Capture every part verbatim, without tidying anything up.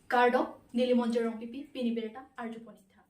Kardom, neli Monjir Rongpipi, pini birta arjupon-ik tha.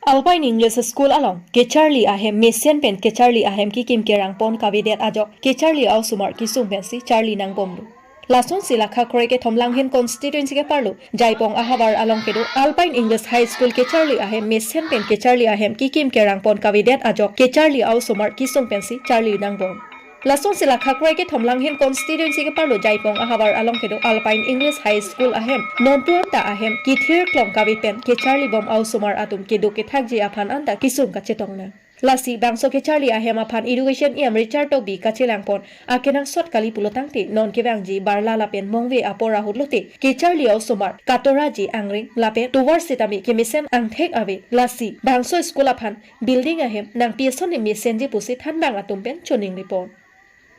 Alpine English School along kecharli ahem mesen pen kecharli ahem kekim kerang pon kavedet ajok kecharli a-osomar kesung pensi charli nangbomlo. Lasonsi la Khakroi kethom Langhin constituency keparlo Jaipong ahavar along kedo Alpine English High School kecharli ahem mesen pen kecharli ahem kekim kerang pon kavedet ajok kecharli a-osomar kesung pensi charli nangbom. Lasonsi la Khakroi kethom Langhin constituency keparlo Jaipong ahavar along kedo Alpine English High School ahem non tu anta ahem kethir klong kave pen kecharli bom a-osomar atum kedo kethakji aphan anta kesung kachetong nang. Lasi bangso kecharli ahem aphan Education E M Richard Tokbi kachelang pon akenangsot kali pulo tangte non kevangji Barla lapen Mongve apor ahut lote kecharli a-osomar katoraji angring lapen tovar sitame kemesen angthek ave. Lasi bangso school aphan building ahem nangpi ason mesenji pusi thanbang atum pen choningri pon.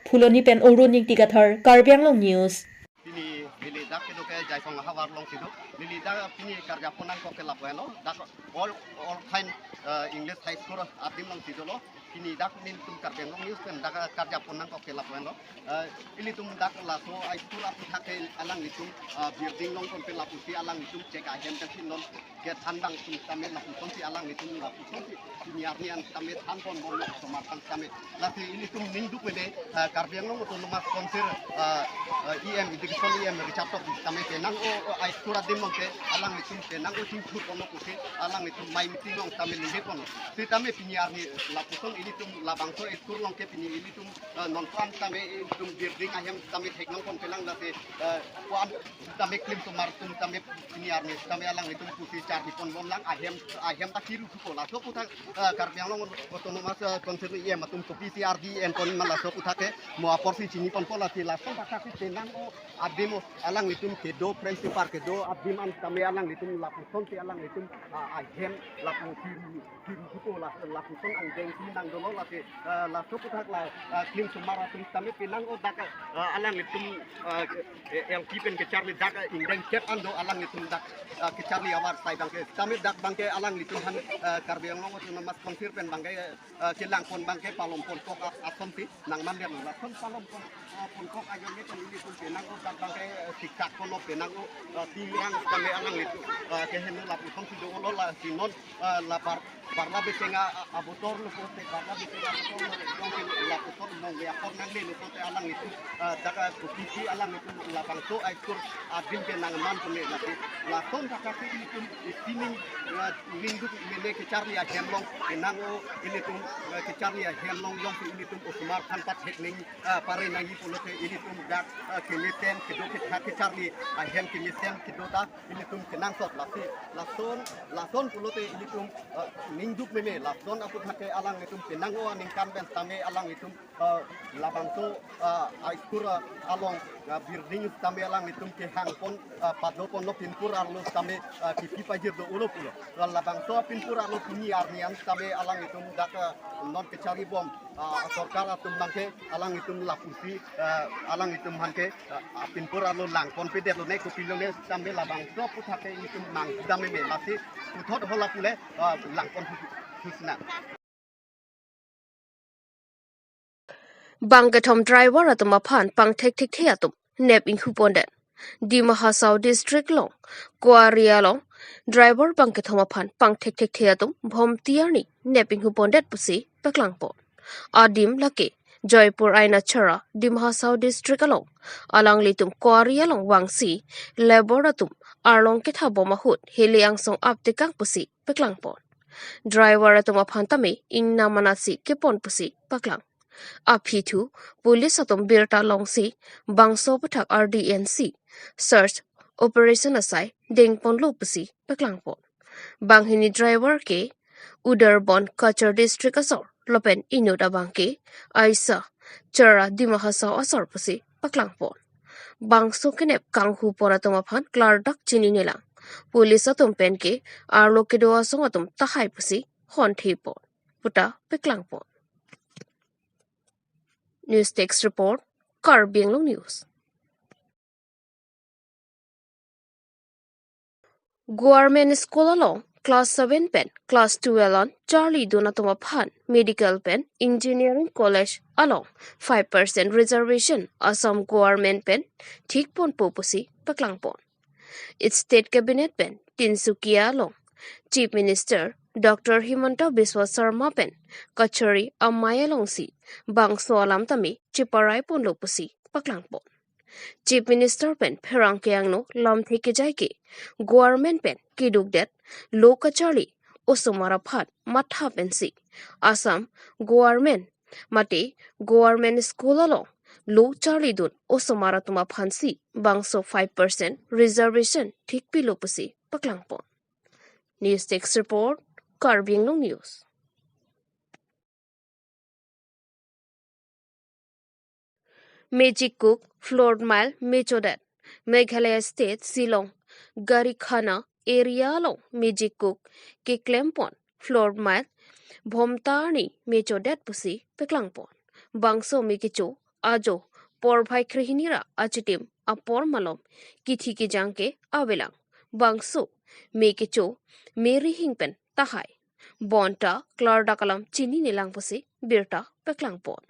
Phuloni pen Arun Ingti Kathar, Karbi Anglong News. Pini neli dak kedo ke Jaipong ahavar alongsi do. Neli dak pini karjapon nangkok ke lapu-an lo. Dak all, all fine, eh, English High School adim alongsi dolo. Pini dak nelitum Karbi Anglong News pen dak karjapon nangkok ke lapu-an lo. Eh, ilitum dak laso high school aphuthak ke alanglitum, eh, building long kon pen lapusi alanglitum chek ahem pensi non kethan bang atum tame lapusonsi alanglitum lapusonsi pini arni an tame than pon bomlo osomar tang tame. Lasi ilitum ningduk mene, eh, Karbi Anglong Autonomous Council, eh, eh, E M, Education E M Richard Tokbi tame penang o, o, high school adim along ke alanglitum penang o chingthur ponlo pusi alanglitum mai meeting along tame ningje ponlo. Sitame pini arni lapuson ilitum labangso high school along ke pini ilitum, eh, non ko-an tame ilitum building ahem tame theklong pon pelang lasi, eh, ko-an tame klim osomar atum tame pini arni tame alanglitum pusi charli pon bomlang ahem, ahem ta kiru thupo laso aphuthak, eh, Karbi Anglong Autonomous, eh, Council E M atum kopisi ardi en pon ma laso aphuthak ke mo aporsi chini ponpo lasi lason aphuthak si penang o adim o alanglitum kedo principal kedo adim an tame alanglitum lapusonsi alanglitum, ah, ahem lapu kiru kiru thupo la, lapuson angdeng si nang dolo lasi, eh, laso aphuthak la, eh, klim osomar atum tame penang o dak, eh, alanglitum, eh, eh, yang kipen kecharli dak, eh, ingdeng kep an do alanglitum dak, eh, kecharli ahavar sai abang ke. Tame dak abang ke alanglitum aphan, eh, Karbi Anglong Autonomous Council pen abang ke, eh, kelang pon abang ke palom pon kok a-, asonsi nangman dia lason palom pon, eh, pon kok ajoine pen ilitum penang o dak abang ke, eh, siksak ponlo penang o, eh, tirang tame alanglitum, eh, keheno lapusonsi dolo lasi non, eh, la Bar-, Barla Beseng a-, abotor lo pote, Barla Beseng abotor lo, jong ke lapuson Mongve apor nangle lo pote alanglitum, eh, dak, eh, kopisi alanglitum labangso high school adim ke nangman pon le lasi. Lason aphuthak si ilitum isining, eh, ningduk mene kecharli ahem along penang o ilitum, eh, kecharli ahem along jongsi ilitum osomar aphan pathek ning, eh, pare nangji pulote ilitum dak, eh, kemesen kedo kethak kecharli ahem kemesen kedo ta ilitum kenangsot lasi lason, lason pulote ilitum, eh, ningduk mene lason aphuthak ke alanglitum penang o aningkan pen tame alanglitum, eh, labangso, eh, high school, eh, along, eh, building tame alanglitum kehang pon, eh, pado ponlo pinpur arlo tame, eh, kipi pajir do ulo pulo. Labangso pinpur arlo pini arni an tame alanglitum dak, eh, non kecharli bom, eh, sorkar atum abang ke alanglitum lapusi, eh, alanglitum aphan ke, eh, pinpur arlo lang pon pedet lone kopi lone tame labangso aphuthak ke ilitum mang dam meme lasi puthot hola pule, eh, lang pon hu-, husna. Bang kethom driver atum aphan pangthekthekthe atum nep inghu pondet. Dima Hasao District along Koari along driver bang kethom aphan pangthekthekthe atum Bhomti arni nep inghu pondet pusi paklang pon. Adim lake Joypur Aina Chara, Dima Hasao District along. Alanglitum Koari along vangsi labour atum arlong ketha bom ahut hele angsong aptekang pusi paklang pon. Driver atum aphan tame ingna manasi kepon pusi paklang. Aphi thu police atum birta longsi bangso aphuthak R D N C search operation asai dengponlo pusi paklang pon. Banghini driver ke Udarbond Cachar District asor lapen inut abang ke Aisa Chara Dima Hasao asor pusi paklang pon. Bangso kenep kanghu pon atum aphan klardak chininelang. Police atum pen ke arlo kedo asong atum tahai pusi honthe pon puta paklang pon. News Desk Report, Karbi Anglong News. Government School along class seven pen class twelve an charlidun atum aphan Medical pen Engineering College along five percent reservation Assam Government pen thik ponpo pusi paklang pon. State Cabinet pen Tinsukia along Chief Minister Doctor Himanta Biswa Sarma pen kachari amei alongsi bangso alam tame cheparai ponlo pusi paklangpon. Chief Minister pen pherangke angno lamthe kejai ke government pen kedukdet lo kacharli osomar aphan matha pensi Assam government mate government school along lo charlidun osomar atum aphansi bangso five percent reservation thikpilo pusi paklangpon. News Desk Report, Karbi Anglong News. Magic Cook floor mile mechodet. Meghalaya State Shillong Garikhana area along Magic Cook keklempon floor mile bomta arni mechodet pusi paklangpon. Bangso me kecho ajo porphai krehini ra achitim apor malom kithi kejang ke avelang. Bangso me kecho me rihing pen tahai bonta klardak alam chinine lang pusi birta paklangpon.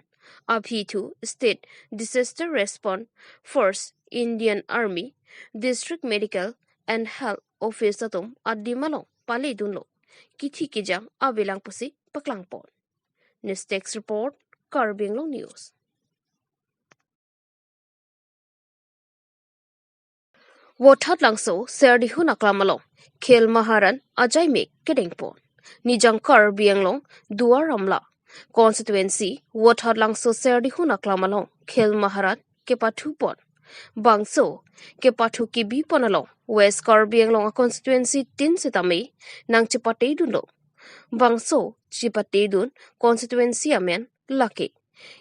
Aphi thu State Disaster Response Force, Indian Army, District Medical and Health Office atum adim along paledunlo. Kithi kejang avelang pusi paklangpon. News Desk Report, Karbi Anglong News. Vothatlangso Serdihun aklam along Khel Maharan ajaimek kedengpon. Nijang Karbi Anglong Duar Amla constituency Vothatlangso Serdihun aklam along Khel Maharan kepathupon. Bangso kepathu kebipon along West Karbi Anglong a constituency tin setame nangchepatedunlo. Bangso chepatedun constituency amen lake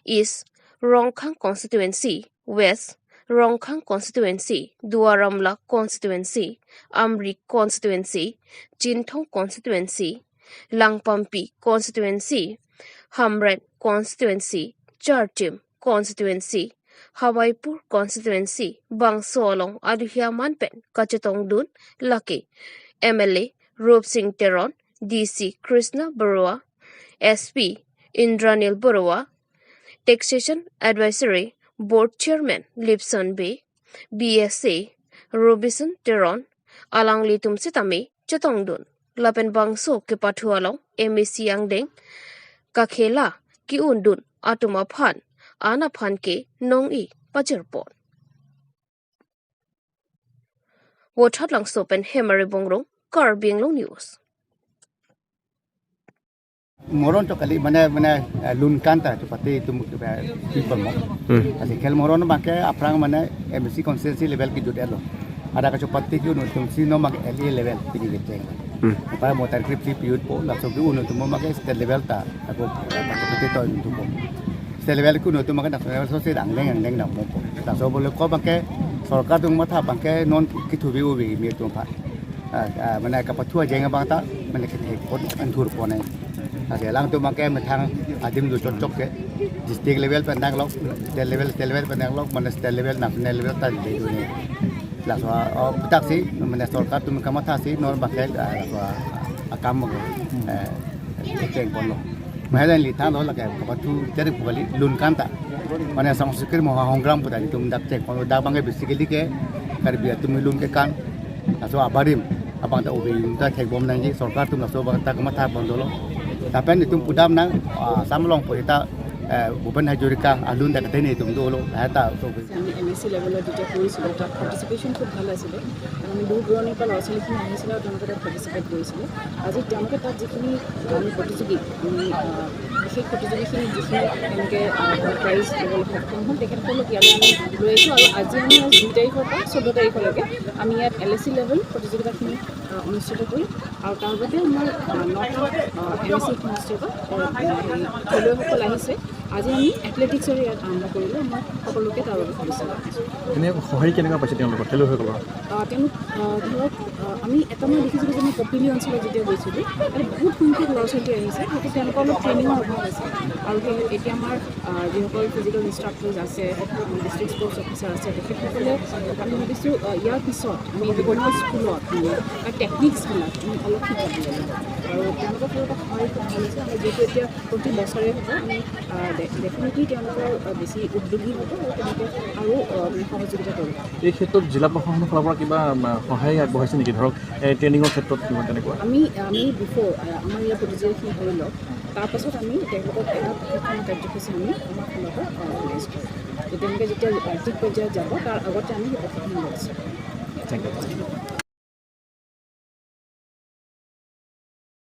East Rongkhang constituency, West Rongkhang constituency, Duar Amla constituency, Amri constituency, Chinthong constituency, Langpampi constituency, Hamren constituency, Charchim constituency, Hawaipur constituency. Bangso along aduhia man pen kachetongdun lake M L A Rupsing Teron, D C Krishna Baruah, S P Indranil Baruah, Taxation Advisory Board Chairman Lipson Bey, B S A Robinson Teron, alanglitum setame chetongdun. Lapen bangso kepathu along M A C angdeng kakhela ke-undun atum aphan an aphan ke nong-e pajirpon. Vothatlangso pen Hemari Bongrung, Karbi Anglong News. Moron to kali mane mane, eh, lun kan ta chupate itum, eh, people mo. Hmm. Asi Khel Moharan abangke aphrang mane M A C constituency level kejut-etlo. Ada kachupate ke-un atumsi non abang L A level pini kecheng. Hmm. Apa motor grip si pi-utpo, laso ke-un atum abangke state level ta, ako, eh, pati to itum po. State level ke-un atum abangke national level so si angdeng angdeng dampo. Laso bole ko abangke sorkar atum matha abangke non kethuvi-uvi me atum aphan. Ah, ah, mane kapathu ajeng abang ta, mane kethek pon, anthur pon ai. Ake alangtum abangke methang adim do chokchok ke, district level pen danglok, state level, state level pen danglok, mane state level, national level ta didun ai. Laso, oh, puthak si, mane sorkar atum kamatha si, non abangke, ah, laso, ah, akam, eh, kecheng ponlo. Mahajan li thanlo lake kapathu chari pu kali lun kan ta. Mane Sangskriti Maha Songram pu ta itum dak cheng ponlo, dak abangke basically ke Karbi atum lun ke kan. Laso abarim abang ta ubi ta thekbom nangji, sorkar atum laso abang ta kamatha pon dolo. Lapen itum pudam nang, ah, Assam along pu ta, eh, Bhupen Hazarika alun ta katene itum dolo. Lahai ta so আমি M A চি লেভেলত যেতিয়া কৰিছিলোঁ, তাত পাৰ্টিচিপেশ্যন খুব ভাল আছিলে। আৰু আমি দূৰ দূৰণিৰ পৰা ল'ৰা ছোৱালীখিনি আহিছিলে আৰু তেওঁলোকে তাত পাৰ্টিচিপেট কৰিছিলে। আজি তেওঁলোকে তাত যিখিনি আমি প্ৰতিযোগী, আমি, আহ, বিশেষ প্ৰতিযোগীখিনিক যিখিনি তেওঁলোকে, আহ, প্ৰাইজ দিবলৈ সক্ষম হ'ল, তেখেতসকলক ইয়ালৈ আমি লৈ আহিছোঁ। আৰু আজি আমি দুই তাৰিখৰ পৰা চৈধ্য তাৰিখলৈকে আমি ইয়াত এল এ চি লেভেল প্ৰতিযোগিতাখিনি, আহ, অনুষ্ঠিত কৰিম। আৰু তাৰ বাদে আমাৰ, আহ, নৰ্থ, আহ, এম এ চি সংস্থিত, আহ, হেৰি, খেলুৱৈসকল আহিছে। আজি আমি এথলেটিক্সৰ ইয়াত আৰম্ভ কৰিলোঁ। মই সকলোকে তাৰ বাবে শুভেচ্ছা জনাইছোঁ। এনে সঁহাৰি কেনেকুৱা পাইছে তেওঁলোকৰ খেলুৱৈসকলৰ? আহ, তেওঁলোক, আহ, ধৰক, আহ, আমি এটা মই দেখিছিলোঁ যে মই কপিলী অঞ্চলত যেতিয়া গৈছিলোঁ, তাত বহুত সংখ্যক ল'ৰা ছোৱালী আহিছে, গতিকে তেওঁলোকৰ অলপ ট্ৰেইনিঙৰ অভাৱ আছে। আৰু সেই এতিয়া আমাৰ, আহ, যিসকল ফিজিকেল ইনষ্ট্ৰাক্টৰ্ছ আছে, ডিষ্ট্ৰিক্ট স্পৰ্টছ অফিচাৰ আছে, তেখেতসকলে আমি ভাবিছোঁ, আহ, ইয়াৰ পিছত আমি বিভিন্ন স্কুলত, মানে, বা টেকনিক্সবিলাক আমি অলপ শিকাব লাগিব। আৰু তেওঁলোকৰ ফালৰ পৰা সহায় খুব ভাল হৈছে। আমি যিহেতু এতিয়া প্ৰতি বছৰে হ'ব, আমি, আহ, ডে-, ডেফিনেটলি তেওঁলোকৰ, আহ, বেছি উদ্যোগী হ'ব আৰু তেওঁলোকে আৰু, আহ, মানে সহযোগিতা কৰিব। এই ক্ষেত্ৰত জিলা প্ৰশাসনৰ ফালৰ পৰা কিবা আম, সহায় আগবঢ়াইছে নেকি? ধৰক এই ট্ৰেইনিঙৰ ক্ষেত্ৰত কিবা তেনেকুৱা? আমি আমি বিফ'ৰ আমাৰ ইয়াৰ প্ৰতিযোগীখিনি হৈ লওক, তাৰপাছত আমি তেওঁলোকক এটা প্ৰশিক্ষণ কাৰ্যসূচী আমি আমাৰ ফালৰ পৰা অৰ্গেনাইজ কৰিম। যে তেওঁলোকে যেতিয়া ৰাজ্যিক পৰ্যায়ত যাব, তাৰ আগতে আমি সেই প্ৰশিক্ষণ লৈছোঁ। Thank you.